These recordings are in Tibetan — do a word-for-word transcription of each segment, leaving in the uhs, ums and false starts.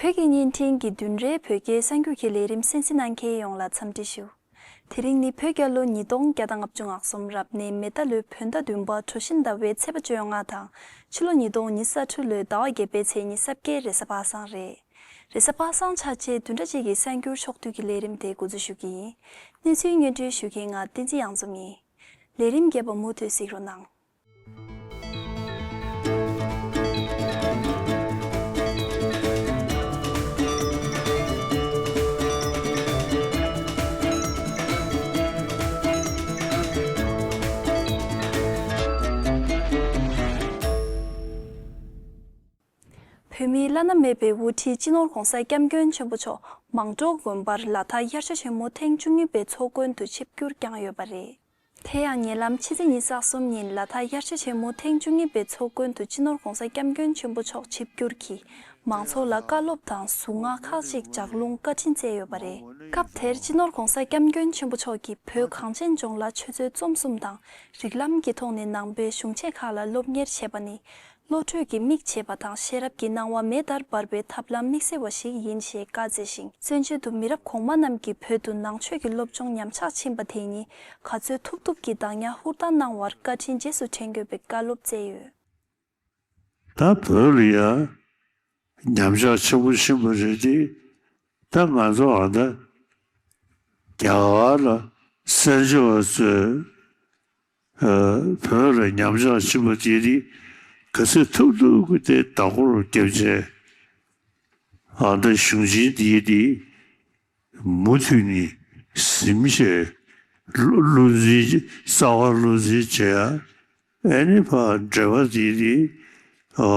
བོད་ཀྱི་བརྙན་འཕྲིན་གྱི་བདུན་རེའི་བོད་སྐད་གསར་འགྱུར་གྱི་ལས་རིམ་གསན་གཟིགས་གནང་མཁན་ཡོངས་ལ་འཚམས་འདྲི་ཞུ། དེ་རིང་ནི་བོད་རྒྱལ་ལོ་ཉིས་སྟོང་བརྒྱ་དང་ལྔ་བཅུ་ང་གསུམ་རབ་གནས་མེ་རྟ་ལོའི་བོད་ཟླ་བདུན་པ་གྲོ་བཞིན་ཟླ་བའི་ཚེས་པ་བཅོ་ལྔ་དང་། ཕྱི་ལོ་ཉིས་སྟོང་ཉི་ཤུ་རྩ་དྲུག་ལོའི་ཟླ་བ་བརྒྱད་པའི་ཚེས་ཉི་ཤུ་རྩ་བརྒྱད། རེས་གཟའ་པ་སངས་རེད། རེས་གཟའ་པ་སངས་ཆ་ཆེད་བདུན་ཕྲག་གཅིག་གི་གསར་འགྱུར་ཕྱོགས་བསྡུས་ཀྱི་ལས་རིམ་དེ་འགོ་འཛུགས་ཞུ་གི་ཡིན། གནས་ཚུལ་སྙན་སྒྲོན་ཞུ་མཁན་ང་བསྟན་འཛིན་གཡང་འཛོམས་ཡིན། ལས་རིམ་རྒྱས་པ་མུ་མཐུད་གཟིགས་རོགས་གནང་། བོད་མིའི་བླ་ན་མེད་པའི་དབུ་ཁྲིད་སྤྱི་ནོར་༧གོང་ས་༧སྐྱབས་མགོན་ཆེན་པོ་མཆོག་མང་གྲོ་དགོན་པར་ལ་དྭགས་དབྱར་ཆ་ཆེན་མོ་ཐེངས་བཅུ་གཉིས་པའི་ཚོགས་མགོན་དུ་ཆིབས་བསྒྱུར་བསྐྱངས་ཡོད་པ་རེད། དེ་ཡང་ཉེ་ལམ་ཕྱི་ཚེས་ཉི་ཤུ་རྩ་གསུམ་ཉིན་ལ་དྭགས་དབྱར་ཆ་ཆེན་མོ་ཐེངས་བཅུ་གཉིས་པའི་ཚོགས་མགོན་དུ་སྤྱི་ནོར་༧གོང་ས་༧སྐྱབས་མགོན་ཆེན་པོ་མཆོག་ཆིབས་བསྒྱུར་གྱིས་མང་ཚོགས་ལ་བཀའ་སློབ་དང་གཟུངས་སྔགས་ཁག་ཅིག་ལྗགས་ལུང་བཀའ་དྲིན་སྩལ་ཡོད་པ་རེད། སྐབས་དེར་སྤྱི་ནོར་༧གོང་ས་༧སྐྱབས་མགོན་ཆེན་པོ་མཆོག་གིས་བོད་གངས་ཅན་ལྗོངས་ལ་ཆོས་ཚུལ་རྩོམ་གསུམ་དང་རིགས་ལམ་གྱི་ཐོག་ནས་ནང་པའི་གཞུང་ཆེན་ཁག་ལ་སློབ་གཉེར་བྱས་པ་ནི། བློ་གྲོས་ཀྱིས་མིག་ཕྱེས་པ་དང་ཤེས་རབ་ཀྱི་སྣང་བ་མེ་ལྟར་འབར་བའི་ཐབས་ལམ་དམིགས་བསལ་བ་ཞིག་ཡིན་ཞེས་བཀའ་སྩལ་ཞིང་། བཙན་བྱོལ་དུ་མི་རབས་གོང་མ་རྣམས་ཀྱིས་བོད་དུ་ནང་ཆོས་ཀྱི་སློབ་སྦྱོང་ཉམས་ཆག་ཕྱིན་པ་དེ་ཉིད་ག་ཚོད་ཐུབ་ཐུབ་ཀྱིས་བདག་ཉར་ཧུར་ཐག་གནང་བར་བཀའ་དྲིན་རྗེས་སུ་དྲན་དགོས་པའི་བཀའ་སློབ་སྩལ་ཡོད། ད་བོད་ལ་ཡང་ཉམས་ཆག་ཆེན་པོ་ཕྱིན་པ་རེད་དེ། ད་ང་ཚོ་ཨ་ད་རྒྱ་གར་ལ་གསན་བྱ་བ་ཚོས་ཨ་བོད་ལ་ཉམས་ཆག་ཕྱིན་པ་དེ་དེ་ག་ཚོད་ཐུབ་ཐུབ་ཀྱིས་དེ་བདག་པོར་བརྒྱབ་བྱས། ཨ་ད་གཞུང་ཆེན་དེ་དེ་མུ་མཐུད་ནས་ཟིན་བྱས་བློ་བློ་འཛིན་གསར་པ་བློ་འཛིན་བྱས་ཡ། ཨ་ནི་ཕར་འབྲེལ་བ་དེ་དེ་ཨ་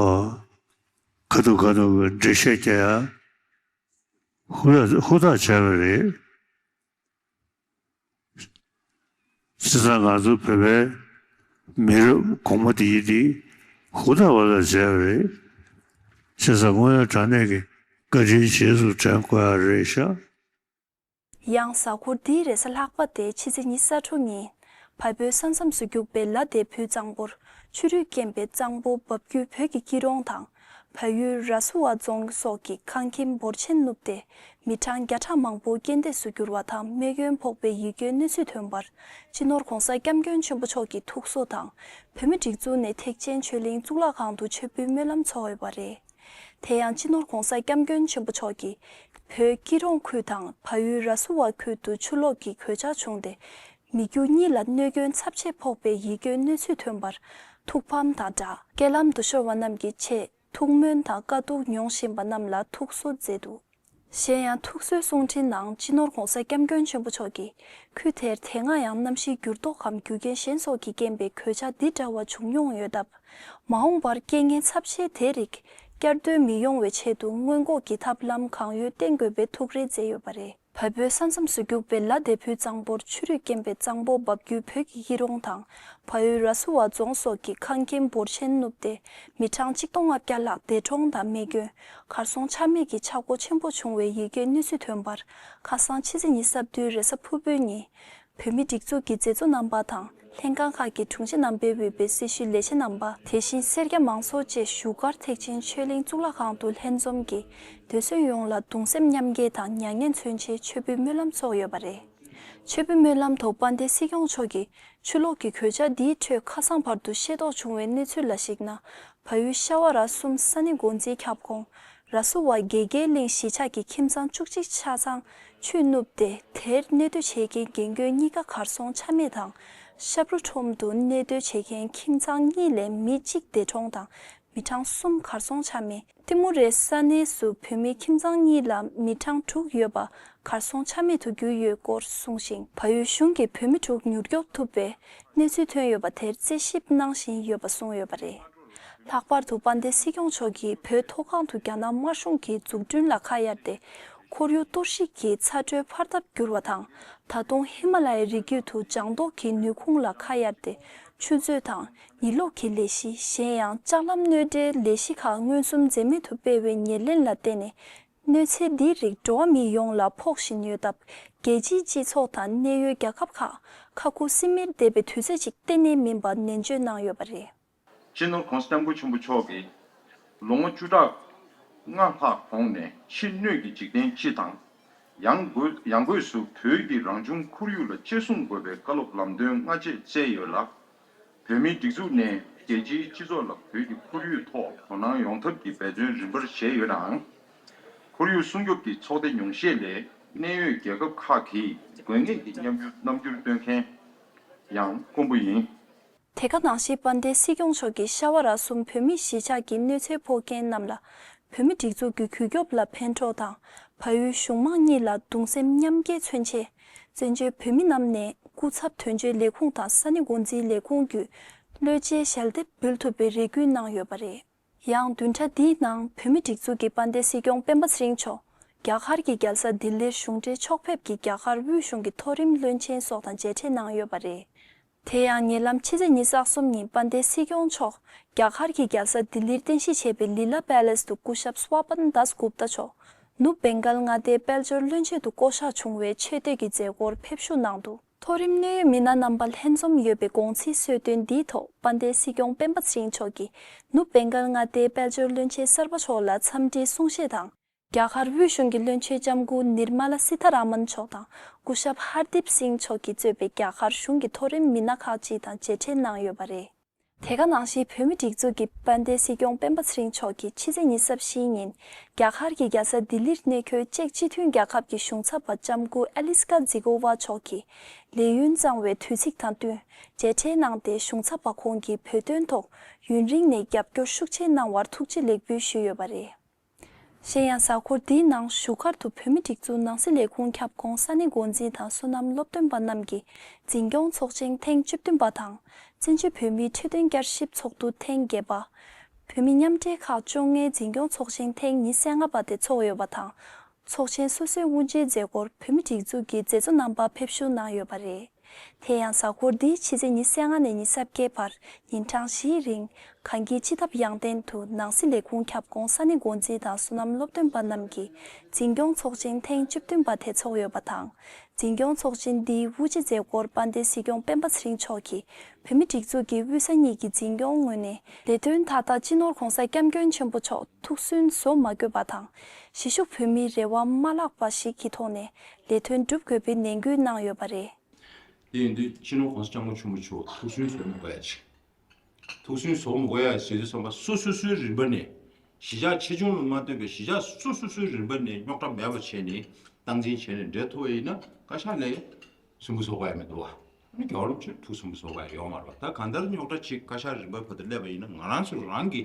ག་དུ་ག་དུ་གི་འགྲེལ་བཤད་རྒྱག་ཡ་ཧུར་ཐག་ཧུར་ཐག་བྱས་པ་རེད། བྱས་ཙང་ང་ཚོ་བོད་པའི་མི་རབས་གོང་མ་དེ་ཡིས་དེ་ཧུར་ཐག་པ་ལ་བྱས་པ་རེད། བྱས་ཙང་དངོས་ཡོད་དྲང་གནས་ཀྱི་བཀའ་དྲིན་རྗེས་སུ་དྲན་དགོས་ཡ་རེད་ཤག། ཡང་གཟའ་འཁོར་འདིའི་རེས་གཟའ་ལྷག་པ་སྟེ་ཕྱི་ཚེས་ཉི་ཤུ་རྩ་དྲུག་ཉིན། བལ་པོའི་ས་མཚམས་སུ་རྒྱུག་པའི་ལ་དྭགས་བོད་གཙང་པོར་ཆུ་རུད་རྐྱེན་པས་གཙང་པོ་འབབ་རྒྱུད་བོད་ཀྱི་སྐྱིད་གྲོང་དང་། བལ་ཡུལ་ར་སུ་ཝ་རྫོང་སོགས་ཀྱི་ཁང་ཁྱིམ་འབོར་ཆེན་ནུབ་སྟེ། མི་གྲངས་བརྒྱ་ཕྲག་མང་པོ་རྐྱེན་འདས་སུ་གྱུར་བ་དང་རྨས་སྐྱོན་ཕོག་པའི་ཡིད་སྐྱོའི་གནས་ཚུལ་ཐོན་པར། སྤྱི་ནོར་༧གོང་ས་༧སྐྱབས་མགོན་ཆེན་པོ་མཆོག་གི་ཐུགས་གསོ་དང་། བོད་མི་སྒྲིག་འཛུགས་ནས་ཐེག་ཆེན་ཆོས་གླིང་གཙུག་ལག་ཁང་དུ་མཆོད་འབུལ་སྨོན་ལམ་ཚོགས་ཡོད་པ་རེད། དེ་ཡང་སྤྱི་ནོར་༧གོང་ས་༧སྐྱབས་མགོན་ཆེན་པོ་མཆོག་གིས། བོད་སྐྱིད་གྲོང་ཁུལ་དང་བལ་ཡུལ་ར་སུ་ཝ་ཁུལ་དུ་ཆུ་ལོག་གི་གོད་ཆག་བྱུང་སྟེ། མི་རྒྱུ་གཉིས་ལ་གནོད་སྐྱོན་ཚབས་ཆེ་ཕོག་པའི་ཡིད་སྐྱོའི་གནས་ཚུལ་ཐོན་པར། ཐུགས་ཕམ་དང་སྦྲགས། རྐྱེན་ལམ་དུ་ཤོར་བ་རྣམས་ཀྱི་ཆེད་ཐུགས་སྨོན་དང་དཀའ་སྡུག་མྱོང་བཞིན་པ་རྣམས་ལ་ཐུགས་གསོ་མཛད་འདུག། གཞན་ཡང་ཐུགས་གསོའི་གསུང་འཕྲིན་ནང་སྤྱི་ནོར་༧གོང་ས་༧སྐྱབས་མགོན་ཆེན་པོ་མཆོག་གིས། ཁུལ་དེར་དེ་སྔ་ཡང་གནམ་གཤིས་འགྱུར་ལྡོག་གམ་རྒྱུ་རྐྱེན་གཞན་སོགས་ཀྱི་རྐྱེན་པས་གོད་ཆག་འདི་འདྲ་བ་བྱུང་མྱོང་ཡོད་སྟབས། མ་འོངས་པར་རྐྱེན་ངན་ཚབས་ཆེ་དེ་རིགས་བསྐྱར་ཟློས་མི་ཡོང་བའི་ཆེད་དུ་སྔོན་འགོག་གི་ཐབས་ལམ་གང་ཡོད་བསྟེན་དགོས་པའི་ཐུགས་རེ་མཛད་ཡོད་པ་རེད། བལ་པོའི་ས་མཚམས་སུ་རྒྱུག་པའི་ལ་དྭགས་བོད་གཙང་པོར་ཆུ་རུད་རྐྱེན་པས་གཙང་པོ་འབབ་རྒྱུད་བོད་ཀྱི་སྐྱིད་གྲོང་དང་། བལ་ཡུལ་ར་སུ་ཝ་རྫོང་སོགས་ཀྱི་ཁང་ཁྱིམ་འབོར་ཆེན་ནུབ་སྟེ། མི་གྲངས་ཆིག་སྟོང་ལྔ་བརྒྱ་ལྷག་འདས་གྲོངས་དང་རྨས་སྐྱོན། གར་སོང་ཆ་མེད་ཀྱི་ཆག་སྒོ་ཆེན་པོ་བྱུང་བའི་ཡིད་སྐྱོའི་གནས་ཚུལ་ཐོན་པར། ཁ་སང་ཕྱི་ཚེས་ཉི་ཤུ་རྩ་བདུན་རེས་གཟའ་ཕུར་བུའི་ཉིན། བོད་མི་སྒྲིག་འཛུགས་ཀྱི་མཛད་གཙོ་རྣམ་པ་དང་། ལྷན་ཁང་ཁག་གི་དྲུང་ཆེ་རྣམ་པས་དབུས་པའི་སྲི་ཞུའི་ལས་བྱེད་རྣམ་པ། དེ་བཞིན་སེར་སྐྱ་མང་ཚོགས་བཅས་བཞུགས་སྒར་ཐེག་ཆེན་ཆོས་གླིང་གཙུག་ལག་ཁང་དུ་ལྷན་འཛོམས་ཀྱིས། འདས་གསོན་ཡོངས་ལ་གདུང་སེམས་མཉམ་སྐྱེད་དང་མྱ་ངན་མཚོན་ཆེད་མཆོད་འབུལ་སྨོན་ལམ་ཚོགས་ཡོད་པ་རེད། མཆོད་འབུལ་སྨོན་ལམ་ཐོག་དཔལ་ལྡན་སྲིད་སྐྱོང་མཆོག་གིས། ཆུ་ལོག་གི་གོད་ཆག་འདིའི་ཁྲོད་ཁ་སང་བར་དུ་ཤེས་རྟོགས་བྱུང་བའི་གནས་ཚུལ་ལ་གཞིགས་ན། བལ་ཡུལ་ཤ་བ་ར་གསུམ་ས་གནས་འགོ་འཛིན་ཁྱབ་ཁོངས། ར་སུ་ཝ་དགེ་རྒྱས་གླིང་གཞིས་ཆགས་ཀྱི་ཁྱིམ་ཚང་བཅུ་གཅིག་ཆ་ཚང་ཆུས་བསྣུབས་ཏེ། དེར་གནས་སྡོད་བྱེད་མཁན་རྒན་རྒོན་གཉིས་ཀ་གར་སོང་ཆ་མེད་དང་། ཤབ་རུ་ཁྲོམ་དུ་གནས་སྡོད་བྱེད་མཁན་ཁྱིམ་ཚང་གཉིས་ལས་མི་གཅིག་འདས་གྲོངས་དང་། མི་གྲངས་གསུམ་གར་སོང་ཆ་མེད། ཏི་མུ་རའི་ས་གནས་སུ་བོད་མི་ཁྱིམ་ཚང་གཉིས་ལ་མི་གྲངས་དྲུག་ཡོད་པ་གར་སོང་ཆ་མེད་དུ་གྱུར་ཡོད་སྐོར་གསུངས་ཤིང་། བལ་ཡུལ་གཞུང་གིས་བོད་མི་དྲུག་མྱུར་སྐྱོབ་ཐུབ་པའི་གནས་ཚུལ་ཐོན་ཡོད་པ་དེར་རྩད་ཞིབ་གནང་བཞིན་ཡོད་པ་གསུངས་ཡོད་པ་རེད། ལྷག་པར་དུ་དཔལ་ལྡན་སྲིད་སྐྱོང་མཆོག་གིས་བོད་མཐོ་སྒང་དུ་རྒྱ་ནག་དམར་གཞུང་གིས་འཛུགས་སྐྲུན་ལ་ཁ་གཡར་ཏེ། ཁོར་ཡུག་གཏོར་བཤིག་གི་ཚ་དྲོད་འཕར་ཐབས་འགྱུར་བ་དང་། ད་དུང་ཧི་མ་ལ་ཡའི་རི་རྒྱུད་དུ་ལྗང་མདོག་གི་ནུས་ཁུངས་ལ་ཁ་གཡར་ཏེ། ཆུ་མཛོད་དང་ཉི་གློག་གི་ལས་གཞི། གཞན་ཡང་ལྕགས་ལམ་གནོད་འབྲེལ་ལས་གཞི་ཁག་མངོན་སུམ་འཛེམ་མེད་དུ་སྤེལ་བའི་ཉེར་ལེན་ལ་བརྟེན་ནས། གནོད་འཚེ་འདིའི་རིགས་འགྲོ་བ་མི་ཡོངས་ལ་ཕོག་བཞིན་ཡོད་སྟབས། རྒྱལ་སྤྱིའི་སྤྱི་ཚོགས་དང་གནད་ཡོད་རྒྱལ་ཁབ་ཁག་ཁ་ཁུ་སིམ་མེར་བསྡད་པའི་དུས་ཚོད་ཅིག་གཏན་ནས་མིན་པ་ནན་བརྗོད་གནང་ཡོད་པ་རེད། སྤྱི་ནོར་༧གོང་ས་༧སྐྱབས་མགོན་ཆེན་པོ་མཆོག་གིས་ལོ་ངོ་བཅུ་ཕྲག་ ལྔ་ལྷག་གོང་ནས་ཕྱི་སྣོད་ཀྱི་འཇིག་རྟེན་སྤྱི་དང་། ཡང་སྒོས་ཡང་སྒོས་སུ་བོད་ཀྱི་རང་བྱུང་ཁོར་ཡུག་ལ་གཅེས་སྲུང་དགོས་པའི་བཀའ་སློབ་ལམ་སྟོན་སྔ་རྗེས་བསྩལ་ཡོད་ལ། བོད་མིའི་སྒྲིག་འཛུགས་ནས་རྒྱལ་སྤྱིའི་སྤྱི་ཚོགས་ལ་བོད་ཀྱི་ཁོར་ཡུག་ཐོག་དོ་སྣང་ཡོང་ཐབས་ཀྱི་འབད་བརྩོན་རིམ་པར་བྱས་ཡོད་ནའང་། ཁོར་ཡུག་སྲུང་སྐྱོབ་ཀྱི་ཚོགས་སྡེ་ཉུང་ཤས་ལས་གནད་ཡོད་རྒྱལ་ཁབ་ཁག་གིས་དགོས་ངེས་ཀྱི་རྣམ་འགྱུར་རྣམ་འགྱུར་སྟོན་མཁན་ཡང་དཀོན་པོ་ཡིན། དེ་ག་ནང་བཞིན་དཔལ་ལྡན་སྲིད་སྐྱོང་མཆོག་གིས་ཤ་བ་ར་གསུམ་བོད་མི་གཞིས་ཆགས་ཀྱི་གནོད་འཚེ་ཕོག་མཁན་རྣམས་ལ་བོད་མི་སྒྲིག་འཛུགས་ཀྱི་རྒུད་སྐྱོབ་ལ་ཕན་གྲོགས་དང་། བལ་ཡུལ་གཞུང་མང་གཉིས་ལ་གདུང་སེམས་མཉམ་སྐྱེད་མཚོན་ཆེད། བཙན་བྱོལ་བོད་མི་རྣམས་ནས་སྐུ་ཚབ་དོན་གཅོད་ལས་ཁུངས་དང་ས་གནས་འགོ་འཛིན་ལས་ཁུངས་བརྒྱུད་བློས་བཅད་ཞལ་འདེབས་འབུལ་ཐུབ་པའི་རེ་སྐུལ་གནང་ཡོད་པ་རེད། ཡང་བདུན་ཕྲག་འདིའི་ནང་བོད་མི་སྒྲིག་འཛུགས་ཀྱི་དཔལ་ལྡན་སྲིད་སྐྱོང་སྤེན་པ་ཚེ་རིང་མཆོག་རྒྱ་གར་གྱི་རྒྱལ་ས་ལྡི་ལིར་གཞུང་འབྲེལ་ཕྱོགས་ཕེབས་ཀྱིས་རྒྱ་གར་དབུས་གཞུང་གི་མཐོ་རིམ་བློན་ཆེན་སོགས་དང་མཇལ་འཕྲད་གནང་ཡོད་པ་རེད། དེ་ཡང་ཉེ་ལམ་ཕྱི་ཚེས་ཉི་ཤུ་རྩ་གསུམ་ཉིན་དཔལ་ལྡན་སྲིད་སྐྱོང་མཆོག་རྒྱ་གར་གྱི་རྒྱལ་ས་ལྡི་ལིར་རྟེན་གཞི་བྱས་པའི་ལི་ལ་པེ་ལེས་དུ་སྐུ་ཞབས་སྭ་པན་དཱས་གུབ་ཏ་མཆོག་ནུབ་བེང་གལ་མངའ་སྡེའི་དཔལ་འབྱོར་བློན་ཆེན་དུ་བསྐོ་གཞག་བྱུང་བའི་ཆེ་བསྟོད་ཀྱི་མཛད་སྒོར་ཕེབས་ཞུགས་གནང་འདུག་མཐོ་རིམ་གནད་ཡོད་མི་སྣ་རྣམ་པ་ལྷན་འཛོམས་ཡོད་པའི་དགོང་ཚིགས་གསོལ་སྟོན་འདིའི་ཐོག་དཔལ་ལྡན་སྲིད་སྐྱོང་སྤེན་པ་ཚེ་རིང་མཆོག་གིས་ནུབ་བེང་གལ་མངའ་སྡེའི་དཔལ་འབྱོར་བློན་ཆེན་གསར་པ་མཆོག་ལ་འཚམས་འདྲིའི་གསུང་བཤད་དང་། རྒྱ་གར་དབུས་གཞུང་གི་བློན་ཆེན་ལྕམ་སྐུ་ནིར་མ་ལ་སི་ཐ་ར་མན་མཆོག་དང་སྐུ་ཞབས་ཧར་དིབ་སིང་མཆོག་གིས་གཙོས་པའི་རྒྱ་གར་གཞུང་གི་མཐོ་རིམ་མི་སྣ་ཁག་ཅིག་དང་མཇལ་འཕྲད་གནང་ཡོད་པ་རེད། དེ་ག་ནང་བཞིན་བོད་མི་སྒྲིག་འཛུགས་ཀྱི་དཔལ་ལྡན་སྲིད་སྐྱོང་སྤེན་པ་ཚེ་རིང་མཆོག་གིས་ཕྱི་ཚེས་ཉི་ཤུ་རྩ་བཞིའི་ཉིན་རྒྱ་གར་གྱི་རྒྱལ་ས་ལྡི་ལིར་གནས་འཁོད་ཅེཀ་སྤྱི་མཐུན་རྒྱལ་ཁབ་ཀྱི་གཞུང་ཚབ་པ་ལྕམ་སྐུ་ཨེ་ལི་སི་ཀ་ཛི་གོ་ཝ་མཆོག་གིས་ལས་ཡུན་གཙང་བའི་དུས་ཚིགས་དང་བསྟུན་མཇལ་འཕྲད་གནང་སྟེ། གཞུང་ཚབ་པ་ཁོང་གིས་བོད་དོན་ཐོག་ཡུན་རིང་ནས་རྒྱབ་སྐྱོར་ཤུགས་ཆེ་གནང་བར་ཐུགས་རྗེ་ལེགས་འབུལ་ཞུས་ཡོད་པ་རེད། གཞན་ཡང་། གཟའ་འཁོར་འདིའི་ནང་བཞུགས་སྒར་དུ་བོད་མི་སྒྲིག་འཛུགས་ནང་སྲིད་ལས་ཁུངས་ཁྱབ་ཁོངས་ས་གནས་འགོ་འཛིན་དང་བསོད་ནམས་སློབ་སྟོན་པ་རྣམས་ཀྱི་འཛིན་སྐྱོང་ཚོགས་ཆེན་ཐེངས་བཅུ་བདུན་པ་དང་། བཙན་བྱོལ་བོད་མིའི་འཕྲོད་བསྟེན་བསྐྱར་ཞིབ་ཚོགས་འདུ་ཐེངས་བརྒྱད་པ། བོད་མི་མཉམ་འབྲེལ་ཁག་བཅོ་ལྔའི་འཛིན་སྐྱོང་ཚོགས་ཆེན་ཐེངས་ཉི་ཤུ་རྩ་ལྔ་པ་དེ་ཚོགས་ཡོད་པ་དང་། ཚོགས་ཆེན་སོ་སོའི་དབུ་འབྱེད་མཛད་སྒོར་བོད་མི་སྒྲིག་འཛུགས་ཀྱི་མཛད་གཙོ་རྣམ་པ་ཕེབས་ཞུགས་གནང་ཡོད་པ་རེད། དེ་ཡང་། གཟའ་འཁོར་འདིའི་ཕྱི་ཚེས་ཉི་ཤུ་རྩ་ལྔ་ནས་ཉི་ཤུ་རྩ་བརྒྱད་བར་ཉིན་གྲངས་བཞིའི་རིང་། གངས་སྐྱིད་སྤྱི་ཐབ་ཡང་སྟེང་དུ་ནང་སྲིད་ལས་ཁུངས་ཁྱབ་ཁོངས་ས་གནས་འགོ་འཛིན་དང་བསོད་ནམས་སློབ་སྟོན་པ་རྣམས་ཀྱི་འཛིན་སྐྱོང་ཚོགས་ཆེན་ཐེངས་བཅུ་བདུན་པ་དེ་ཚོགས་ཡོད་པ་དང་། འཛིན་སྐྱོང་ཚོགས་ཆེན་འདིའི་དབུ་འབྱེད་མཛད་སྒོར་དཔལ་ལྡན་སྲིད་སྐྱོང་སྤེན་པ་ཚེ་རིང་མཆོག་གིས་བོད་མི་སྒྲིག་འཛུགས་ཀྱི་དབུས་ས་གཉིས་ཀྱི་འཛིན་སྐྱོང་ངོས་ནས་ལས་དོན་མཐའ་དག་སྤྱི་ནོར་༧གོང་ས་༧སྐྱབས་མགོན་ཆེན་པོ་མཆོག་ཐུགས་སུན་བཟོ་མ་དགོས་པ་དང་། གཞིས་བཞུགས་བོད་མིའི་རེ་བ་མ་བརླག་པ་ཞིག་གི་ཐོག་ནས་ལས་དོན་སྒྲུབ་དགོས་པའི་ནན་སྐུལ་གནང་ཡོད་པ་རེད། དེ་ཡིན་དུས་སྤྱི་ནོར་༧གོང་ས་༧སྐྱབས་མགོན་ཆེན་པོ་མཆོག་ཐུགས་སུན་བཟོ་མི་དགོས་ཡ་ཅིག་ཐུགས་སུན་བཟོ་མི་དགོས་ཡ་ཟེར་དུས་ཙམ་པ་སོ་སོ་སོའི་རིམ་པ་ནས་གཞིས་ཆགས་ཆེ་ཆུང་ལ་མ་ལྟོས་པའི་གཞིས་ཆགས་སོ་སོ་སོའི་རིམ་པ་ནས་རྙོག་དྲ་མེད་པ་བྱས་ནས་སྟངས་འཛིན་བྱས་ནས་འབྲེལ་ཐུབ་པ་ཡིན་ན་བཀའ་ཤག་ལས་སུན་པོ་བཟོ་དགོས་ཡ་མི་འདུག་བ། རྒྱལ་བ་རིན་པོ་ཆེ་ཐུགས་སུན་པོ་བཟོ་དགོས་ཡ་ཡོད་མ་རེད་བ། ད་གང་ལྟར་རྙོག་དྲ་ཅིག་བཀའ་ཤག་རིམ་པ་བར་དུ་སླེབས་པ་ཡིན་ན་ང་རང་ཚོ་རང་གི་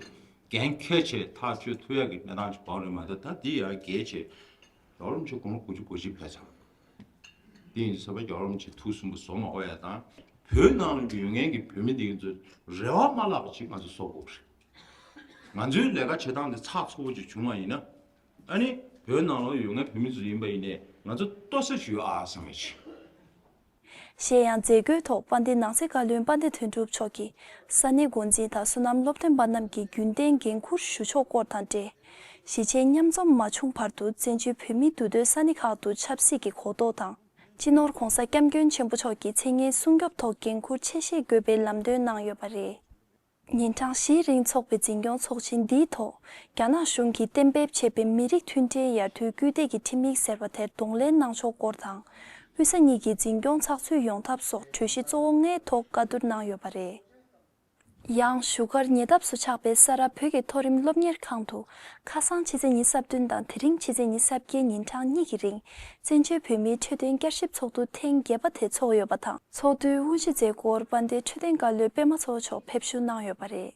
འགན་འཁྱེར་བྱས་ཐག་གཅོད་ཐུབ་ཡ་གི་གནས་སྟངས་ཅིག་བབས་རེད་མ་གཏོགས། ད་འདི་ཡ་གལ་ཆེ། རྒྱལ་བ་རིན་པོ་ཆེ་དགུང་ལོ་དགུ་བཅུ་གོ་གཅིག་ཕེབས་ཚར། འདི་ཡིན་ཙང་རྒྱལ་བ་རིན་པོ་ཆེ་ཐུགས་སུན་པོ་བཟོ་མ་དགོས་ཡ་དང་། བོད་ནང་ལ་ཡོད་མཁན་གྱི་བོད་མི་འདི་ཚོའི་རེ་བ་མ་བརླག་པ་ཅིག་ང་ཚོ་བཟོ་དགོས་རེད། ང་ཚོའི་ལས་ཀ་བྱེད་སྟངས་འདི་ཚགས་ཚུད་པོ་ཅིག་བྱུང་བ་ཡིན་ན། ཨ་ནི་བོད་ནང་ལ་ཡོད་མཁན་བོད་མི་ཚོ་ཡིན་པ་ཡིན་ནའི་ང་ཚོ་ལྟོས་ས་ཞིག་ཡོད་ཨ་བསམ་ཡ་ཅིག་གཞན་ཡང་། མཛད་སྒོའི་ཐོག་དཔལ་ལྡན་ནང་སྲིད་བཀའ་བློན་དཔལ་ལྡན་དོན་གྲུབ་མཆོག་གིས་ས་གནས་འགོ་འཛིན་དང་བསོད་ནམས་སློབ་སྟོན་པ་རྣམས་ཀྱི་རྒྱུན་གཏན་འགན་འཁུར་ཞུ་ཕྱོགས་སྐོར་དང་འབྲེལ། གཞིས་བྱེས་མཉམ་འཛོམས་མ་བྱུང་བར་དུ་བཙན་བྱོལ་བོད་མིའི་འདུས་སྡོད་ས་གནས་ཁག་ཏུ་ཆབ་སྲིད་ཀྱི་གོ་རྟོགས་དང་། སྤྱི་ནོར་༧གོང་ས་༧སྐྱབས་མགོན་ཆེན་པོ་མཆོག་གི་མཚན་སྙན་སྲུང་སྐྱོབ་ཐོག་འགན་འཁུར་ཆེ་བཞེས་དགོས་པའི་ལམ་སྟོན་གནང་ཡོད་པ་རེད། ཉིན་གྲངས་བཞིའི་རིང་འཚོགས་པའི་འཛིན་སྐྱོང་ཚོགས་ཆེན་འདིའི་ཐོག་རྒྱ་ནག་གཞུང་གིས་གཏན་འབེབས་བྱས་པའི་མི་རིགས་མཐུན་སྒྲིལ་ཡར་ཐོན་སྐུལ་འདེད་ཀྱི་ཁྲིམས་ཡིག་ཟེར་བ་དེར་གདོང་ལེན་གནང་ཕྱོགས་སྐོར་དང་། དབུས་ས་གཉིས་ཀྱི་འཛིན་སྐྱོང་ཚགས་ཚུད་ཡོང་ཐབས་སོགས་གྲོས་གཞི་གཙོ་བོ་ལྔའི་ཐོག་བཀའ་བསྡུར་གནང་ཡོད་པ་རེད། ཡང་། བཞུགས་སྒར་ཉེ་འདབས་སུ་ཆགས་པའི་ས་རཱ་བོད་ཀྱི་མཐོ་རིམ་སློབ་གཉེར་ཁང་དུ། ཁ་སང་ཕྱི་ཚེས་ཉི་ཤུ་རྩ་བདུན་དང་དེ་རིང་ཕྱི་ཚེས་ཉི་ཤུ་རྩ་བརྒྱད་ཉིན་གྲངས་གཉིས་ཀྱི་རིང་། བཙན་བྱོལ་བོད་མིའི་འཕྲོད་བསྟེན་བསྐྱར་ཞིབ་ཚོགས་འདུ་ཐེངས་བརྒྱད་པ་དེ་ཚོགས་ཡོད་པ་དང་། ཚོགས་འདུའི་དབུ་འབྱེད་མཛད་སྒོར་དཔལ་ལྡན་འཕྲོད་བསྟེན་བཀའ་བློན་པད་མ་ཚེ་རིང་མཆོག་ཕེབས་བསུ་གནང་ཡོད་པ་རེད།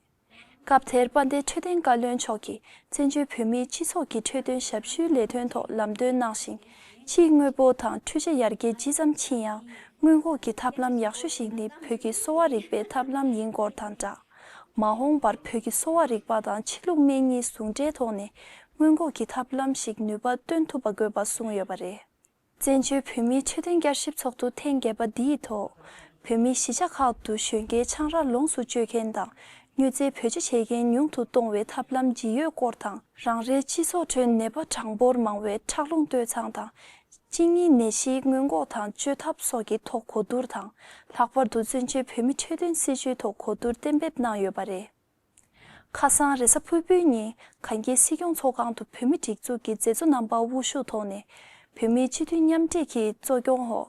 སྐབས་དེར་དཔལ་ལྡན་འཕྲོད་བསྟེན་བཀའ་བློན་མཆོག་གིས། བཙན་བྱོལ་བོད་མིའི་སྤྱི་ཚོགས་ཀྱི་འཕྲོད་བསྟེན་ཞབས་ཞུའི་ལས་དོན་ཐོག་ལམ་སྟོན་གནང་ཞིང་། ཕྱིའི་དངོས་པོ་དང་འཕྲུལ་ཆ་ཡར་རྒྱས་ཇི་ཙམ་ཕྱིན་ཡང་། སྔོན་འགོག་གི་ཐབས་ལམ་ཡག་ཤོས་ཤིག་ནི་བོད་ཀྱི་གསོ་བ་རིག་པའི་ཐབས་ལམ་ཡིན་སྐོར་དང་སྦྲགས། མ་འོངས་པར་བོད་ཀྱི་གསོ་བ་རིག་པ་དང་ཕྱི་ལུགས་སྨན་གཉིས་ཟུང་འབྲེལ་ཐོག་ནས་སྔོན་འགོག་གི་ཐབས་ལམ་ཞིག་ནུས་པ་བཏོན་ཐུབ་པ་དགོས་པ་གསུངས་ཡོད་པ་རེད། བཙན་བྱོལ་བོད་མིའི་འཕྲོད་བསྟེན་བསྐྱར་ཞིབ་ཚོགས་འདུ་ཐེངས་བརྒྱད་པ་འདིའི་ཐོག་བོད་མིའི་གཞིས་ཆགས་ཁག་ཏུ་གཞོན་སྐྱེས་ཆང་རག་ལོངས་སུ་སྤྱོད་མཁན་དང་། མྱོས་རྫས་བེད་སྤྱོད་བྱེད་མཁན་ཉུང་དུ་གཏོང་བའི་ཐབས་ལམ་ཇི་ཡོད་སྐོར་དང་། རང་རེའི་སྤྱི་ཚོགས་ཁྲོད་ནད་པ་གྲངས་འབོར་མང་བའི་ཁྲག་རླུང་སྟོད་འཚངས་དང་། གཅིན་སྙི་ནད་གཞིའི་སྔོན་འགོག་དང་བཅོས་ཐབས་སོགས་ཀྱི་ཐོག་གོ་བསྡུར་དང་། ལྷག་པར་དུ་བཙན་བྱོལ་བོད་མིའི་འཕྲོད་བསྟེན་སྲིད་བྱུས་ཐོག་གོ་བསྡུར་གཏན་འབེབས་གནང་ཡོད་པ་རེད། ཁ་སང་རེས་གཟའ་ཕུར་བུའི་ཉིན་གངས་སྐྱེས་སྲིད་སྐྱོང་ཚོགས་ཁང་དུ་བོད་མི་སྒྲིག་འཛུགས་ཀྱི་མཛད་གཙོ་རྣམ་པ་དབུ་བཞུགས་ཐོག་ནས་བོད་མིའི་སྤྱི་འཐུས་མཉམ་འབྲེལ་གྱི་གཙོ་སྐྱོང་འོག་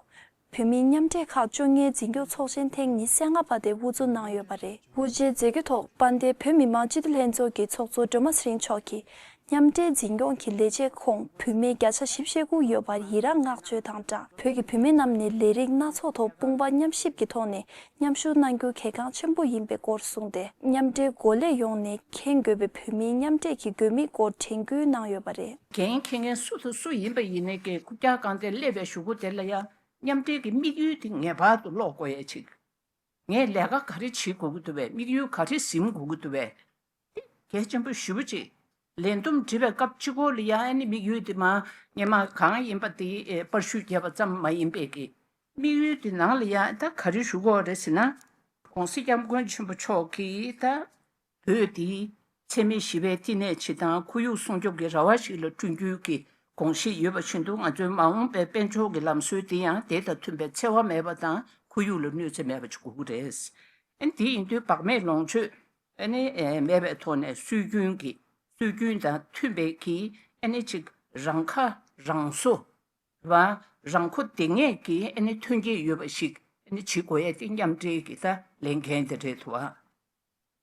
བོད་མིའི་མཉམ་འབྲེལ་ཁག་བཅོ་ལྔའི་འཛིན་སྐྱོང་ཚོགས་ཆེན་ཐེངས་ཉི་ཤུ་རྩ་ལྔ་པ་དེ་དབུ་འཛུགས་གནང་ཡོད་པ་རེད། དབུ་འབྱེད་མཛད་སྒོའི་ཐོག་དཔལ་ལྡན་བོད་མི་མང་སྤྱི་འཐུས་ལྷན་ཚོགས་ཀྱི་ཚོགས་གཙོ་སྒྲོལ་མ་ཚེ་རིང་མཆོག་གིས། མཉམ་འབྲེལ་འཛིན་སྐྱོང་གི་ལས་བྱེད་ཁོངས་བུད་མེད་བརྒྱ་ཆ་བཞི་བཅུ་ཞེ་དགུ་ཡོད་པར་ཡི་རངས་བསྔགས་བརྗོད་དང་སྦྲགས། བོད་ཀྱི་བུད་མེད་རྣམས་ནས་ལས་རིགས་སྣ་ཚོགས་ཐོག་དཔུང་པ་མཉམ་གཤིབ་ཀྱི་ཐོག་ནས་མཉམ་ཞུགས་གནང་རྒྱུ་གལ་འགངས་ཆེན་པོ་ཡིན་པའི་སྐོར་གསུངས་ཏེ། མཉམ་འབྲེལ་འགོ་ལས་ཡོངས་ནས་མཁྱེན་དགོས་པའི་བོད་མིའི་མཉམ་འབྲེལ་གྱི་དགོས་དམིགས་སྐོར་དྲན་སྐུལ་གནང་ཡོད་པ་རེད། འགན་འཁྱེར་མཁན་སུ་དང་སུ་ཡིན་པ་ཡིན་ནའི་ཀྱི་རྐུབ་བཀྱག་སྒང་དེར་སླེབས་པའི་གཞུག་གུ་དེ་ལ་ཡང་མཉམ་འབྲེལ་གྱི་དམིགས་ཡུལ་དེ་ངེས་པར་དུ་ཀློག་དགོས་ཡས་ཅིག་ངས་ལས་ཀ་ག་རེ་བྱེད་དགོས་ཀྱི་འདུག་པས། དམིགས་ཡུལ་ག་རེ་ཟིན་དགོས་ཀྱི་འདུག་པས། དེ་གལ་ཆེན་པོ་ཞེ་པོ་ཅིག་ལས་བསྡོམས་འབྲི་བའི་སྐབས་གཅིག་པོ་ལ་ཡང་ཨ་ནི་དམིགས་ཡུལ་དེ་མ་སྔོན་མ་གང་ཡིན་པ་དེ་ཨེ་པར་བཤུས་བརྒྱབ་པ་ཙམ་མ་ཡིན་པའི་གི་དམིགས་ཡུལ་དེ་ནང་ལ་ཡང་ད་ག་རེ་ཞུ་དགོས་རེད་ཟེར་ན། ༸གོང་ས་༸སྐྱབས་མགོན་ཆེན་པོ་མཆོག་གིས་ད་བོད་དེ་འཚེ་མེད་ཞི་བའི་བསྟི་གནས་ཆེད་དང་ཁོར་ཡུག་སྲུང་སྐྱོབ་ཀྱི་ར་བ་ཞིག་ལ་བསྐྲུན་རྒྱུའི་གི་དགོངས་བཞེས་ཡོད་པ་བཞིན་དུ། ང་ཚོའི་མ་འོངས་པའི་དཔལ་འབྱོར་གྱི་ལམ་སྲོལ་དེ་ཡང་དེ་དང་མཐུན་པའི་འཚེ་བ་མེད་པ་དང་ཁོར་ཡུག་ལ་གནོད་འཚེ་མེད་པ་ཅིག་དགོས་ཀྱི་རེད། ཨ་ནི་དེ་ཡིན་དུས་བག་མེད་ལོངས་སྤྱོད་ཨ་ནི་ཨེ་མེད་པའི་ཐོག་ནས་སྲོལ་རྒྱུན་གྱི་སྲོལ་རྒྱུན་དང་མཐུན་པའི་གི་ཨ་ནི་ཅིག་རང་ཁ་རང་གསོ་བ་རང་མགོ་བདེ་ངེས་ཀྱི་ཨ་ནི་ཐོན་སྐྱེད་ཡོད་པ་ཞིག་ཨ་ནི་བྱེད་དགོས་ཡས་དེ་མཉམ་འབྲེལ་གྱི་ད་ལས་འགན་དེ་རེད་འདུག་བ།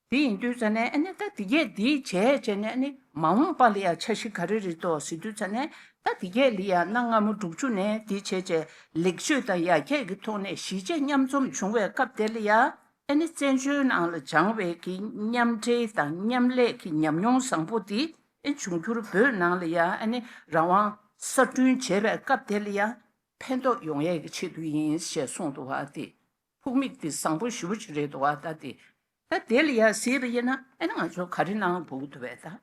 དེ་ཡིན་དུས་ཙ་ནས་ཨ་ནི་ད་དེ་གས་དེ་བྱས་བྱས་ནས་ཨ་ནི་མ་འོངས་པ་ལ་ཡང་འཆར་གཞི་ག་རེ་རེད་འདུག་ཟེར་དུས་ཙ་ནས་ད་དེ་གས་ལ་ཡང་གནའ་སྔ་མོ་དྲུག་ཅུ་ནས་དེ་བྱས་བྱས་ལེགས་བཅོས་དང་ཡར་རྒྱས་ཀྱི་ཐོག་ནས་གཞིས་བྱེས་མཉམ་འཛོམས་བྱུང་བའི་སྐབས་དེ་ལ་ཡང་ཨ་ནི་བཙན་བྱོལ་ནང་ལ་སྦྱངས་པའི་གི་མཉམ་འབྲེལ་དང་མཉམ་ལས་ཀྱི་ཉམས་མྱོང་བཟང་པོ་དེ་ཨ་འབྱུང་འགྱུར་བོད་ནང་ལ་ཡང་ཨ་ནི་རང་དབང་གསར་སྐྲུན་བྱས་པའི་སྐབས་དེ་ལ་ཡང་ཕན་ཐོགས་ཡོང་ཡས་ཀྱི་ཆེད་དུ་ཡིན་ཞེས་གསུངས་འདུག་བ། དེ་ཕུགས་དམིགས་དེ་བཟང་པོ་ཞེ་པོ་ཅིག་རེད་འདུག་བ། ད་དེ་ད་དེ་ལ་ཡ་གཟིགས་པ་ཡིན་ན་ཨ་ནི་ང་ཚོ་ག་རེ་གནང་དགོས་ཀྱི་འདུག་བས་ད།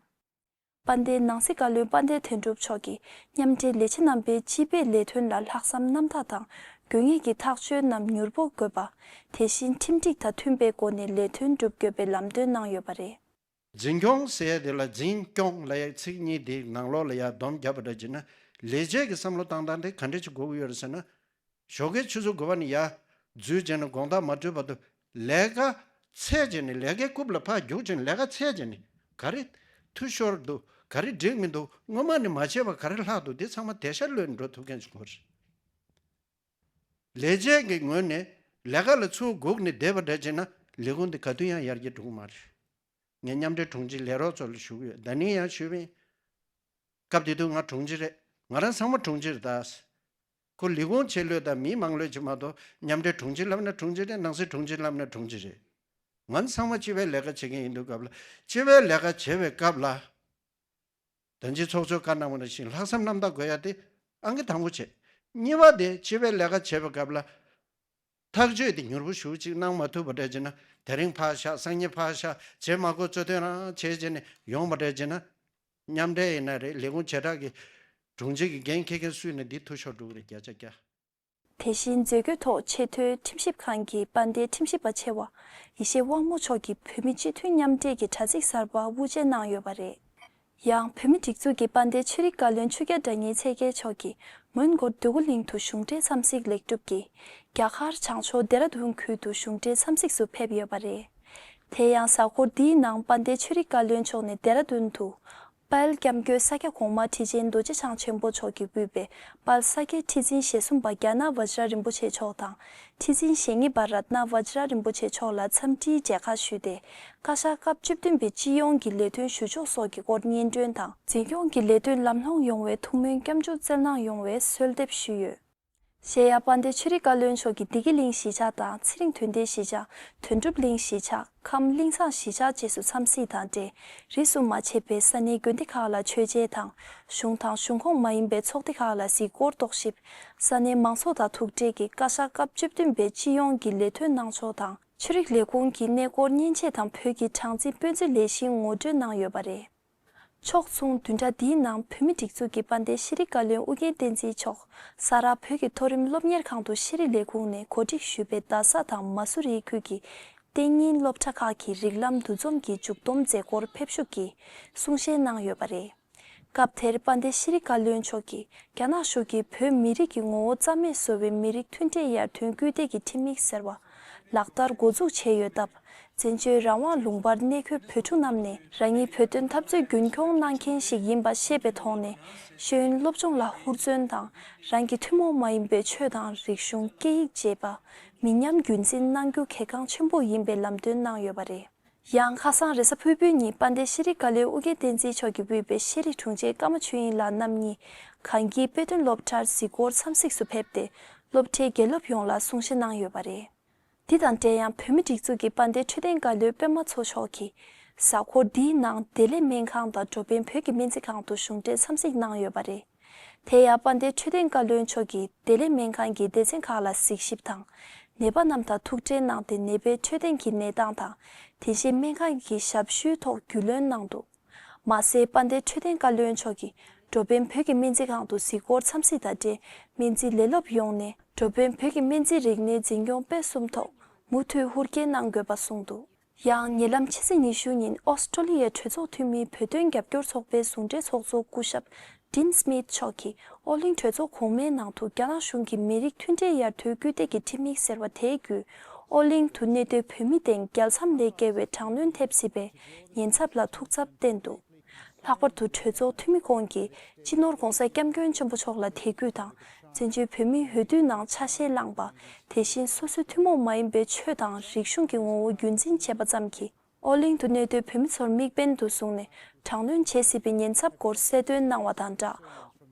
དཔལ་ལྡན་ནང་སྲིད་བཀའ་བློན་དཔལ་ལྡན་དོན་གྲུབ་མཆོག་གིས་མཉམ་འབྲེལ་ལས་བྱེད་རྣམ་པའི་སྤྱི་པའི་ལས་དོན་ལ་ལྷག་བསམ་རྣམ་དག་དང་དགོས་ངེས་ཀྱི་ཐག་གཅོད་རྣམས་མྱུར་པོ་དགོས་པ། དེ་བཞིན་ཁྲིམས་སྒྲིག་དང་མཐུན་པའི་སྒོ་ནས་ལས་དོན་སྒྲུབ་དགོས་པའི་ལམ་སྟོན་གནང་ཡོད་པ་རེད། འཛིན་སྐྱོང་ཟེར་ཡ་དེ་ལ་འཛིན་སྐྱོང་ལབ་ཡ་ཚིག་གཉིས་དེའི་ནང་ལོགས་ལ་ཡ་སྡོམ་བརྒྱབ་པ་འདྲ་བྱས་ན། ལས་བྱེད་ཀྱི་བསམ་བློ་བཏང་སྟངས་དེ་ག་འདྲ་ཅིག་དགོས་ཀྱི་ཡོད་རེད་ཟེར་ན། ཞོགས་ཀའི་ཆུ་ཚོད་དགུ་པ་ནས་ཡར་འཛུལ་བྱས་ནས་དགོང་དག་མ་གྲོལ་བར་དུ་ལས་ཀ་ཚད་བྱས་ནས། ལས་ཀའི་རྐུབ་ལ་ཕར་རྒྱུག་བྱས་ནས་ལས་ཀ་ཚད་བྱས་ནས། ག་རེ་འཐུས་ཤོར་འདུག་ག་རེ་འགྲིག་མི་འདུག་སྔོན་མ་ནས་མ་བྱས་པ་ག་རེ་ལྷག་འདུག་དེ་ཚང་མ་དེ་ཤར་ལོས་འགྲོ་ཐུབ་མཁན་ཞིག་དགོས་རེད། ལས་བྱེད་ཀྱི་ངོས་ནས་ལས་ཀ་ལ་ཚུར་སྒུག་ནས་བསྡད་པ་འདྲ་བྱས་ན་ལས་ཁུངས་འདི་ག་དུས་ཡང་ཡར་རྒྱས་འགྲོ་གི་མ་རེད། ངས་མཉམ་འབྲེལ་དྲུང་ཆེ་ལས་རོགས་ཚོ་ལ་ཞུ་གི་ཡོད། ད་ནི་ཡང་ཞུས་པ་ཡིན། སྐབས་དེ་དུས་ང་དྲུང་ཆེ་རེད། ང་རང་ཚང་མ་དྲུང་ཆེ་རེད་ད། ཁོ་ལས་ཁུངས་ཆེ་ལོས་དང་མི་མང་ལོས་ཀྱི་མ་གཏོགས། མཉམ་འབྲེལ་དྲུང་ཆེ་ལབ་ན་དྲུང་ཆེ་རེད། ནང་སྲིད་དྲུང་ཆེ་ལབ་ན་དྲུང་ཆེ་རེད། ང་ཚང་མ་སྤྱི་པའི་ལས་ཀ་བྱེད་མཁན་ཡིན་དུས་སྐབས་ལ། སྤྱི་པའི་ལས་ཀ་བྱེད་པའི་སྐབས་ལ། ད་ཅི་ཚོགས་གཙོས་བཀའ་གནང་བ་ནང་བཞིན་ལྷག་བསམ་རྣམ་དག་དགོས་ཡ་དེ་ཨང་ཀི་དང་པོ་བྱས། གཉིས་པ་དེ་སྤྱི་པའི་ལས་ཀ་བྱེད་པའི་སྐབས་ལ། ཐག་གཅོད་དེ་མྱུར་པོ་ཞེ་པོ་ཅིག་གནང་མ་ཐུབ་པ་འདྲ་བྱས་ན། དེ་རིང་ཕར་བཞག་སང་ཉིན་ཕར་བཞག་བྱེད་མ་དགོས། གཙོ་དོན་རང་བྱས་བྱས་ནས་ཡོང་བ་འདྲ་བྱས་ན། མཉམ་འབྲེལ་ཡིན་ན་རེད། ལས་ཁུངས་བྱེ་བྲག་གི་དྲུང་ཆེ་གི་འགན་འཁྱེར་མཁན་སུ་ཡིན་ན་འདི་འཐུས་ཤོར་འགྲོ་གི་རེད། བརྒྱ་ཆ་བརྒྱ། དེ་བཞིན་མཛད་སྒོའི་ཐོག་ཆེས་མཐོའི་ཁྲིམས་ཞིབ་ཁང་གི་དཔལ་ལྡན་ཁྲིམས་ཞིབ་པ་ཆེ་བ་ཡེ་ཤེས་དབང་མོ་མཆོག་གིས་བོད་མི་སྤྱི་འཐུས་མཉམ་འབྲེལ་གྱི་དྲ་ཚིགས་གསར་པ་དབུ་འབྱེད་གནང་ཡོད་པ་རེད། ཡང་། བོད་མི་སྒྲིག་འཛུགས་ཀྱི་དཔལ་ལྡན་ཆོས་རིག་བཀའ་བློན་ཆོས་རྒྱལ་དགྲ་གཉེན་ཚེ་རྒྱལ་མཆོག་གིས་མོན་གྷོ་འདོད་རྒུ་གླིང་དུ་གཞུང་འབྲེལ་འཚམས་གཟིགས་ལེགས་གྲུབ་ཀྱིས། རྒྱ་གར་བྱང་ཕྱོགས་ལྡེ་ར་ལྡུན་ཁུལ་དུ་གཞུང་འབྲེལ་འཚམས་གཟིགས་སུ་ཕེབས་ཡོད་པ་རེད། དེ་ཡང་། གཟའ་འཁོར་འདིའི་ནང་དཔལ་ལྡན་ཆོས་རིག་བཀའ་བློན་མཆོག་ནས་ལྡེ་ར་ལྡུན་དུ། དཔལ་སྐྱབས་མགོན་ས་སྐྱ་གོང་མ་ཁྲི་ཆེན་རྡོ་རྗེ་འཆང་ཆེན་པོ་མཆོག་གིས་དབུས་པའི་དཔལ་ས་སྐྱའི་ཁྲི་འཛིན་ཞེ་གསུམ་པ་རྒྱ་ནག་བཛྲ་རིན་པོ་ཆེ་མཆོག་དང་། ཁྲི་འཛིན་ཞེ་གཉིས་པ་རཏྣ་བཛྲ་རིན་པོ་ཆེ་མཆོག་ལ་འཚམས་འདྲིའི་མཇལ་ཁ་ཞུས་ཏེ། བཀའ་ཤག་སྐབས་བཅུ་བདུན་པའི་སྤྱི་ཡོངས་ཀྱི་ལས་དོན་ཞུ་ཕྱོགས་སོགས་ཀྱི་སྐོར་སྙན་སྒྲོན་དང་། འཛིན་སྐྱོང་གི་ལས་དོན་ལམ་ལྷོང་ཡོང་བའི་ཐུགས་སྨོན་སྐྱབས་འཇུག་སྩལ་གནང་ཡོང་བའི་གསོལ་འདེབས་ཞུས་ཡོད། གཞན་ཡང་། དཔལ་ལྡན་ཆོས་རིག་བཀའ་བློན་མཆོག་གིས་བདེ་སྐྱིད་གླིང་གཞིས་ཆགས་དང་། ཚེ་རིང་དོན་ལྡན་གཞིས་ཆགས། དོན་གྲུབ་གླིང་གཞིས་ཆགས། ཁམས་གླིང་ཚང་གཞིས་ཆགས་བཅས་སུ་འཚམས་གཟིགས་དང་འབྲེལ། རིས་སུ་མ་ཆད་པའི་ས་གནས་དགོན་སྡེ་ཁག་ལ་མཆོད་མཇལ་དང་། གཞུང་དང་གཞུང་ཁོངས་མ་ཡིན་པའི་ཚོགས་སྡེ་ཁག་ལ་གཟིགས་སྐོར་རྟོག་ཞིབ། ས་གནས་མང་ཚོགས་དང་ཐུག་འཕྲད་ཀྱིས་བཀའ་ཤག་སྐབས་བཅུ་བདུན་པའི་སྤྱི་ཡོངས་ཀྱི་ལས་དོན་གནང་ཕྱོགས་དང་། ཆོས་རིག་ལས་ཁུངས་ཀྱི་གནས་སྐོར་མཉེན་ཆས་དང་བོད་ཀྱི་གྲངས་འཛིན་དཔེ་མཛོད་ལས་གཞིའི་ངོ་སྤྲོད་གནང་ཡོད་པ་རེད། ཕྱོགས་མཚུངས་བདུན་ཕྲག་འདིའི་ནང་བོད་མི་སྒྲིག་འཛུགས་ཀྱི་དཔལ་ལྡན་ཤེས་རིག་བཀའ་བློན་ཨུ་རྒྱན་བསྟན་འཛིན་མཆོག་ས་རཱ་བོད་ཀྱི་མཐོ་རིམ་སློབ་གཉེར་ཁང་དུ་ཤེས་རིག་ལས་ཁུངས་ནས་གོ་སྒྲིག་ཞུས་པའི་རྡ་ས་དང་མ་སུ་རི་ཁུལ་གྱི་གཏན་ཉིན་སློབ་གྲྭ་ཁག་གི་རིགས་ལམ་འདུ་འཛོམས་ཀྱི་མཇུག་བསྡོམས་མཛད་སྒོར་ཕེབས་ཞུགས་ཀྱིས་གསུང་བཤད་གནང་ཡོད་པ་རེད། སྐབས་དེར་དཔལ་ལྡན་ཤེས་རིག་བཀའ་བློན་མཆོག་གིས་རྒྱ་ནག་གཞུང་གིས་བོད་མི་རིགས་ཀྱི་ངོ་བོ་རྩ་མེད་བཟོ་བའི་མི་རིགས་མཐུན་སྒྲིལ་ཡར་ཐོན་སྐུལ་འདེད་ཀྱི་ཁྲིམས་ཡིག་ཟེར་བ་ལག་བསྟར་འགོ་འཛུགས་བྱས་ཡོད་སྟབས། བཙན་བྱོལ་རང་དབང་ལུང་པར་གནས་འཁོད་བོད་ཕྲུག་རྣམས་ནས་རང་ཉིད་བོད་དོན་འཐབ་རྩོད་རྒྱུན་འཁྱོངས་གནང་མཁན་ཞིག་ཡིན་པ་ཤེས་པའི་ཐོག་ནས། ཤེས་ཡོན་སློབ་སྦྱོང་ལ་ཧུར་བརྩོན་དང་། རང་གི་ཐུན་མོང་མ་ཡིན་པའི་ཆོས་དང་རིག་གཞུང་། སྐད་ཡིག་བཅས་པ་མི་ཉམས་རྒྱུན་འཛིན་གནང་རྒྱུ་གལ་འགངས་ཆེན་པོ་ཡིན་པའི་ལམ་སྟོན་གནང་ཡོད་པ་རེད། ཡང་ཁ་སང་རེས་གཟའ་ཕུར་བུའི་ཉིན་དཔལ་ལྡན་ཤེས་རིག་བཀའ་བློན་ཨོ་རྒྱན་བསྟན་འཛིན་མཆོག་གིས་དབུས་པའི་ཤེས་རིག་དྲུང་ཆེ་ཀརྨ་ཆོས་དབྱིངས་ལགས་རྣམ་གཉིས་གངས་སྐྱིད་དཔེ་སྟོན་སློབ་གྲྭར་གཟིགས་སྐོར་འཚམས་གཟིགས་སུ་ཕེབས་ཏེ། སློབ་གྲྭའི་དགེ་སློབ་ཡོངས་ལ་གསུང་བཤད་གནང་ཡོད་པ་རེད། འདི་དང་འབྲེལ་ཡང་བོད་མིའི་སྒྲིག་འཛུགས་ཀྱི་དཔལ་ལྡན་འཕྲོད་བསྟེན་བཀའ་བློན་པད་མ་མཚོ་མཆོག་གིས་གཟའ་འཁོར་འདིའི་ནང་བདེ་ལེགས་སྨན་ཁང་དང་འགྲོ་ཕན་བོད་ཀྱི་སྨན་རྩིས་ཁང་དུ་གཞུང་འབྲེལ་འཚམས་གཟིགས་གནང་ཡོད་པ་རེད། དེ་ཡང་དཔལ་ལྡན་འཕྲོད་བསྟེན་བཀའ་བློན་མཆོག་གིས་བདེ་ལེགས་སྨན་ཁང་གི་སྡེ་ཚན་ཁག་ལ་གཟིགས་ཞིབ་དང་། ནད་པ་རྣམས་དང་ཐུག་འཕྲད་གནང་སྟེ་ནད་པའི་འཕྲོད་བསྟེན་གྱི་གནས་སྟངས་དང་། དེ་བཞིན་སྨན་ཁང་གི་ཞབས་ཞུའི་ཐོག་རྒྱུས་ལོན་གནང་འདུག། མ་ཟད་དཔལ་ལྡན་འཕྲོད་བསྟེན་བཀའ་བློན་མཆོག་གིས་འགྲོ་ཕན་བོད་ཀྱི་སྨན་རྩིས་ཁང་དུ་གཟིགས་སྐོར་འཚམས་གཟིགས་དང་འབྲེལ། སྨན་རྩིས་ལས་སློབ་ཡོངས་ནས་འགྲོ་ཕན་བོད་ཀྱི་སྨན་རྩིས་རིག་གནས་འཛིན་སྐྱོང་སྤེལ་གསུམ་ཐོག་མུ་མཐུད་ཧུར་བསྐྱེད་གནང་དགོས་པ་གསུངས་འདུག། ཡང་ཉེ་ལམ་ཕྱི་ཚེས་ཉི་ཤུ་ཉིན་ཨོ་སི་ཀྲོ་ལི་ཡའི་གྲོས་ཚོགས་འཐུས་མིའི་བོད་དོན་རྒྱབ་སྐྱོར་ཚོགས་པའི་ཟུང་འབྲེལ་ཚོགས་གཙོ་སྐུ་ཞབས་ཌིན་སྨིད་མཆོག་གིས་ཨོ་གླིང་གྲོས་ཚོགས་གོང་མའི་ནང་དུ་རྒྱ་ནག་གཞུང་གིས་མི་རིགས་མཐུན་སྒྲིལ་ཡར་ཐོན་སྐུལ་འདེད་ཀྱི་ཁྲིམས་ཡིག་ཟེར་བ་དེའི་བརྒྱུད། ཨོ་གླིང་དུ་གནས་སྡོད་བོད་མི་སྟེང་རྒྱལ་མཚམས་ལས་བརྒལ་བའི་དྲག་གནོན་ཐེབས་སྲིད་པའི་ཉེན་ཚབས་ལ་ཐུགས་འཚབ་བསྟན་འདུག། ལྷག་པར་དུ་གྲོས་ཚོགས་འཐུས་མི་ཁོང་གིས་སྤྱི་ནོར་༸གོང་ས་༸སྐྱབས་མགོན་ཆེན་པོ་མཆོག་ལ་དད་གུས་དང་། བཙན་བྱོལ་བོད་མིའི་འོས་བསྡུའི་ནང་ཆ་ཤས་བླངས་པ། དེ་བཞིན་སོ་སོའི་ཐུན་མོང་མ་ཡིན་པའི་ཆོས་དང་རིག་གཞུང་གི་ངོ་བོ་རྒྱུན་འཛིན་བྱས་པ་ཙམ་གྱིས། ཨོ་གླིང་དུ་གནས་སྡོད་བོད་མི་ཚོར་དམིགས་འབེན་དུ་བཟུང་ནས་དྲག་གནོན་བྱེད་སྲིད་པའི་ཉེན་ཚབས་སྐོར་གསལ་སྟོན་གནང་བ་དང་སྦྲགས།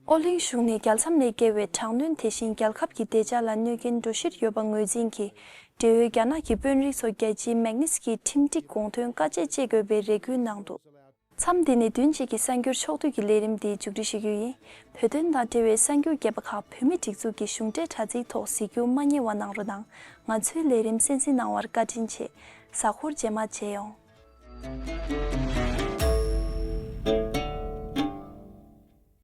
ཨོ་གླིང་གཞུང་ནས་རྒྱལ་མཚམས་ལས་བརྒལ་བའི་དྲག་གནོན་དེ་བཞིན་རྒྱལ་ཁབ་ཀྱི་བདེ་འཇགས་ལ་གནོད་རྐྱེན་འགྲོ་གཞིར་ཡོད་པ་ངོས་འཛིན་གྱིས། འབྲེལ་ཡོད་རྒྱ་ནག་གི་དཔོན་རིགས་ཚོ་རྒྱལ་སྤྱིའི་མེག་ནིས་ཀྱི་ཁྲིམས་སྒྲིག་དགོངས་དོན་བཀའ་བཅད་བཅད་དགོས་པའི་རེ་སྐུལ་གནང་འདུག། མཚམས་འདི་ནས་བདུན་གཅིག་གི་གསར་འགྱུར་ཕྱོགས་བསྡུས་ཀྱི་ལས་རིམ་འདི་མཇུག་སྒྲིལ་ཞུ་རྒྱུ་ཡིན། བོད་དོན་དང་འབྲེལ་བའི་གསར་འགྱུར་རྒྱས་པ་ཁག་བོད་མིའི་སྒྲིག་འཛུགས་ཀྱི་གཞུང་འབྲེལ་དྲ་ཚིགས་ཐོག་གཟིགས་རྒྱུ་མ་བསྙེལ་བ་གནང་རོགས་གནང་། ང་ཚོའི་ལས་རིམ་གསན་གཟིགས་གནང་བར་བཀའ་དྲིན་ཆེ། གཟའ་འཁོར་རྗེས་མ་མཇལ་ཡོང་།